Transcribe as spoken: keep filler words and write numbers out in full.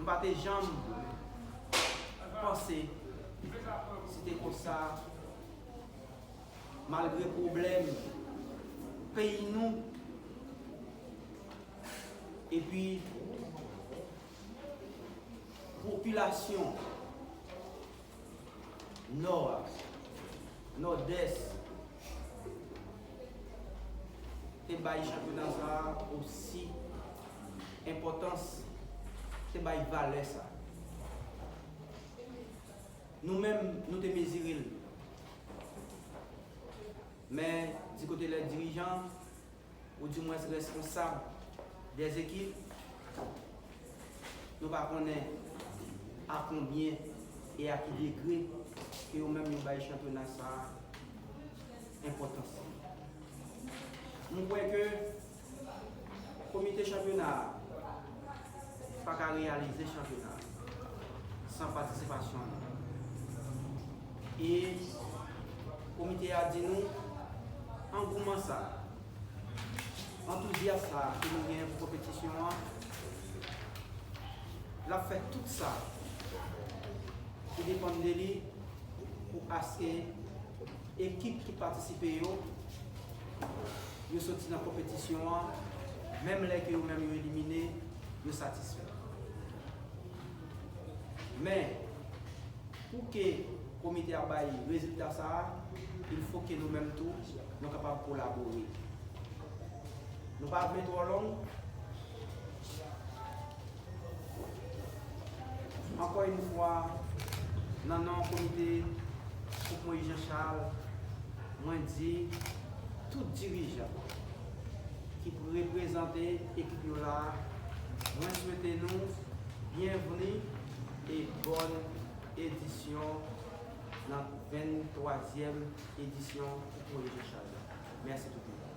Pa te janm panse si te konsa, malgre pwoblèm peyi nou, epi popilasyon Nò a, Nòdès, te bay chanpyona sa a osi enpòtans, te bay valè sa. Nou menm, nou te mezire l. Men, di kote lè dirijan, ou dimwens responsab dè ekip, nou pa konnen a konbyen e a ki degre ke yo menm yo bay chanpyona sa a enpòtans. M kwè ke komite chanpyona a pa ka reyalize chanpyona a san patisipasyon nou. E komite a di nou, angouman sa a, antouzyas sa a ke nou genyen pou konpetisyon an, l ap fè tout sa ki depann de li pou aske ekip ki patisipe yo, yo soti nan konpetisyon an, menm lè ke yo menm yo elimine, yo satisfè. Men, pou ke komite a bay rezilta sa a, il fo ke nou menm tou, nou kapab kolabore. Nou pa vle twò long. Ankò yon fwa, nan non komite Koup Moyiz Jan Chal, mwen di tout dirijan ki reprezante ekip yo la a, mwen swete nou byenvni e bòn edisyon nan venntwazyèm edisyon Koup Moyiz Jan Chal la. Mèsi tout moun.